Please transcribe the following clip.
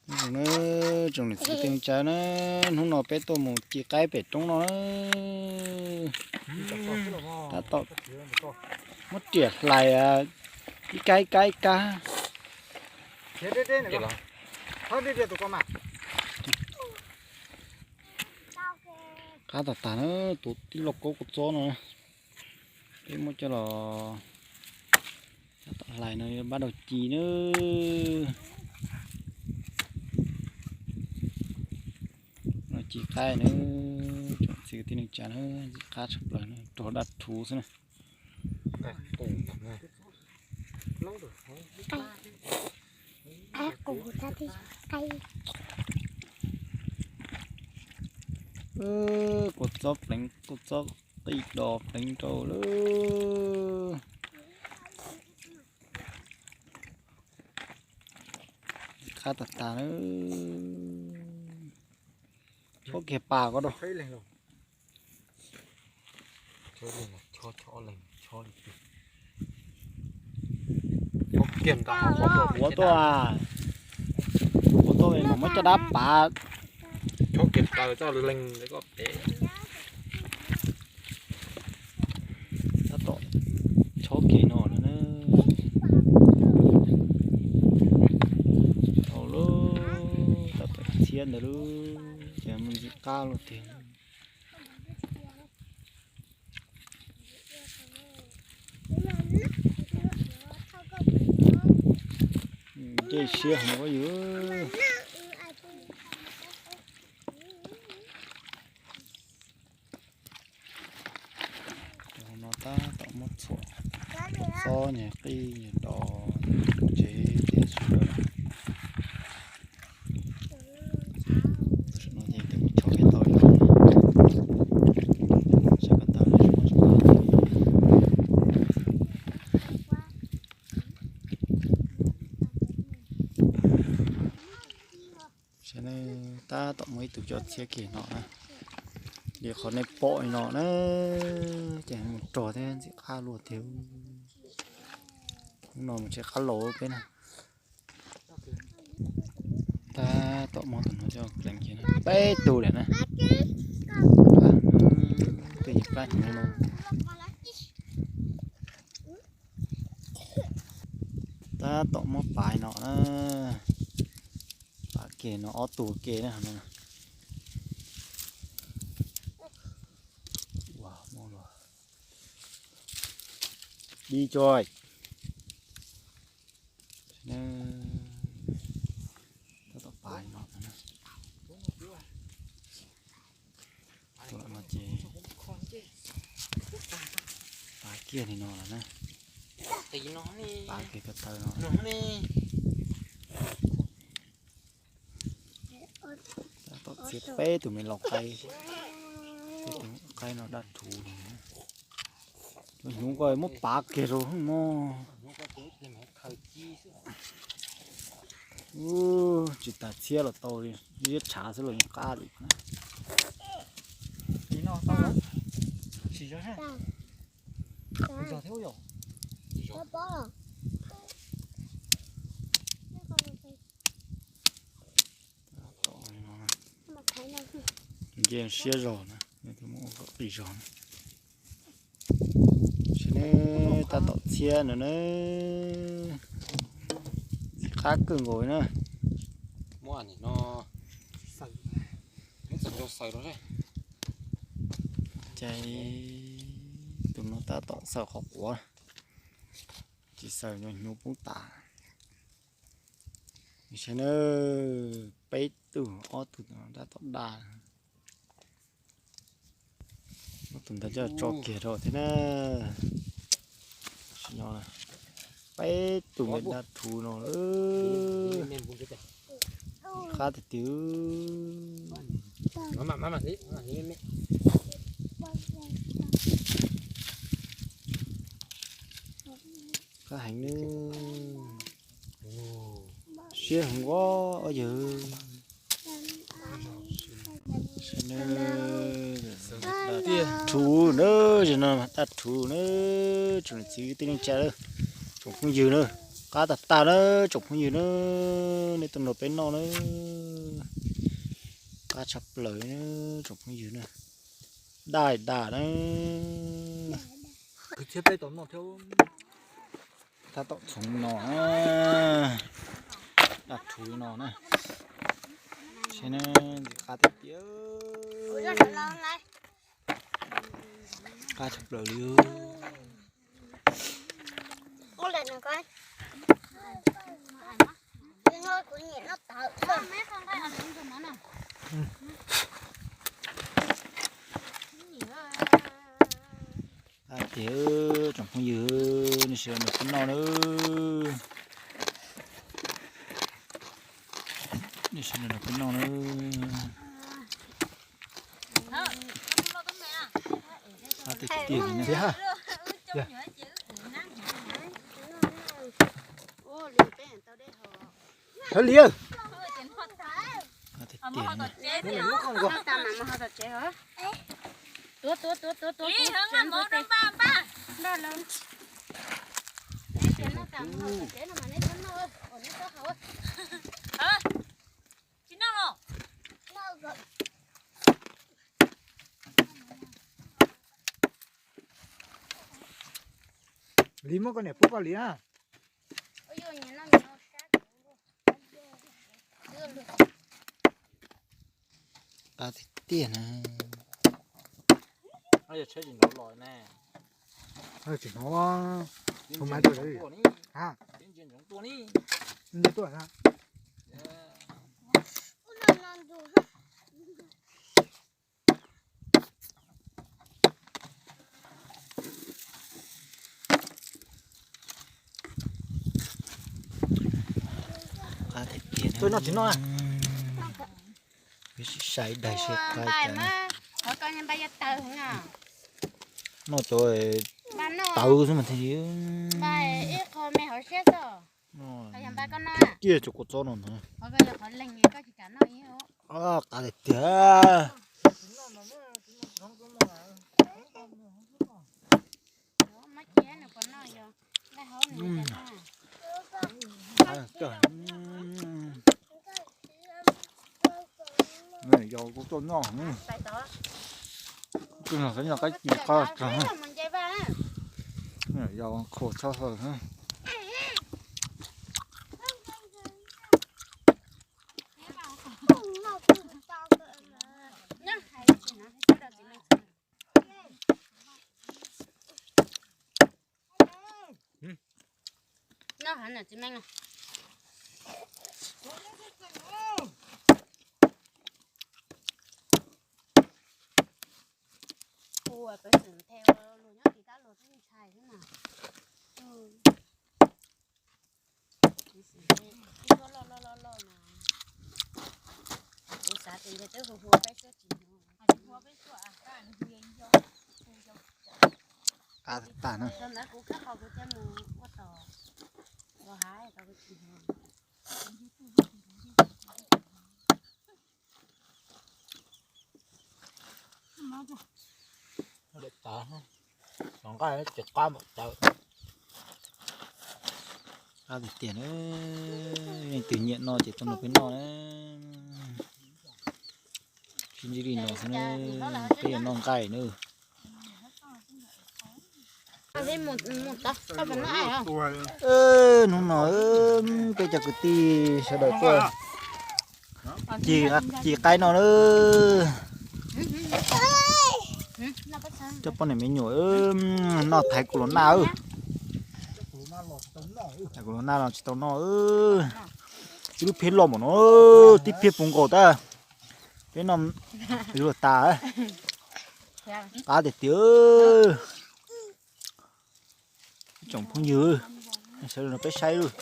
Nyob zoo na, tsoom niam txiv kwv tij neej tsa na, hnub no peb tuaj mus ci qaib pem roob no na. Tab tom muab riam hlais ib kab ib kab ib kab. Qab tag tag na, tus tij laug Kaub Kaub Txob no, peb muab coj los tab tom hlais no pab dau ci na. No ci qaib na, tsoom txiv kwv tij neej tsa na, ci qab tshaj plaws na, rog daj rhuv xwb na. Kua txob pleev, kua txob qij do pleev rau lawm. Qab tag tag na. Chob kiag pas ko rau. Ua tuaj, ua tuaj mas muab caj dab pav. Tab tom chob kiag no na. Tau lawm, tab tom txhiab ntawd lawm, ces mus ntxim qab luaj tiag. Ncej siab heev ua yus. No tab tom muab txhuam, txhob nyuag qij nyuag do, tsev tiag sawv daws. Tam sim no ces twb mus chob kiag tau ib lub, sab ko taw no tsis muaj tsis muaj. Saib na, tab tom muaj ib tug coj txhiab kiag no na. Li qhov nej pom li no na, ces mus rog thiab ntxim qab luaj tiag. Hnub no mus tsev qab laus peb na. Tab tom muab tus no coj pleev kiag na, peb tug lawm na. Tej nyuag plab hnyuv no. Tab tom muab pav no na. Pav kiag no ob tug kiag na. Di choi. Tab tom pav no na. Tus no ces pav kiag li no lawm na. Pav kiag ko taw no. Tab tom txhiab peb tus me laus qaib, peb tus qaib no daj rhuv li. Cov hnyuv ko muab pav kiag rau mog. Tsis tas txhiab los tau li, ziab tshav xwb los yeej qab li na. Nce siab zog na, muab ua kom qis zog na. Saib neb, tab tom txhiab no na, ntxim qab kawg nkaus na. Ces tus no tab tom xaws qhov quav, tsis xaws nyuag hnyuv poob tas. Saib na, peb tug ob tug tab tom daj. Muab tus ntawd coj tso kiag rau thiab na. Peb tus me daj rhuv no lawm. Qab tiag tiag. Qab heev na. Siab heev ua yawg. Rhuv na, zaum no daj rhuv na, tsoom niam txiv kwv tij neej tsa, tsoom phooj ywg na, Qab tag tag na tsoom phooj ywg na, nej tuaj nrog peb noj na. Qab tshaj plaws na tsoom phooj ywg na. Daj daj na. Tab tom txhoov no, daj rhuv no na. Saib na, ntxim qab tiag tiag. Qab tshaj plaws li. Qab tiag tsoom phooj ywg, nej sawv daws nrog peb noj na. Nej sawv daws nrog peb noj na. Qab tiag tiag li na. Hawv li. Qab tiag tiag li na. Li muab koj niam pub koj li na. Qab tiag tiag na. Tsis hnov, tus maiv tuaj, tuaj na. Qab tiag tiag. Tuaj noj tsis noj? Peb sim saib daig saib qab cas na. Noj cov tawv xwb mas thiaj li. Tiag tiag, cov kua txob no na. Qab tiag tiag. Yog kuv tuaj noj, kuv tuaj noj qab cim qab tag, yog qhuav tshaj hawm. Noj heev na txiv Meej. Ua peb xwm the ua luag nyob tim tab luag twb ntshai xwb mas. Ib suab loj loj loj loj mas kuv xav tias ntshe twb hu hu peb suab tsis hnov. Qab tag na. Thaum ntawd kuv khab qhov kuv thiaj mus ua tom los hav tau kuv tsis hnov. Noj nqaij ces qab npaum taws. Qab tiag tiag na, leej twg nyiam noj ces tuaj nrog peb noj na. Sib ntsib li no xwb na, peb yuav noj nqaij na. Hnub no peb cov kwv tij sawv daws tuaj ci qaib no na. Coj poj niam me nyuam noj thaiv kuv los naj. Thaiv kuv los naj los tsis tau noj. Ib lub phiab loj npaum no, tib phiab puv nkaus tab. Peb noj yuav luag tas. Qab tiag tiag. Ib tsoom phooj ywg, sawv daws peb saib.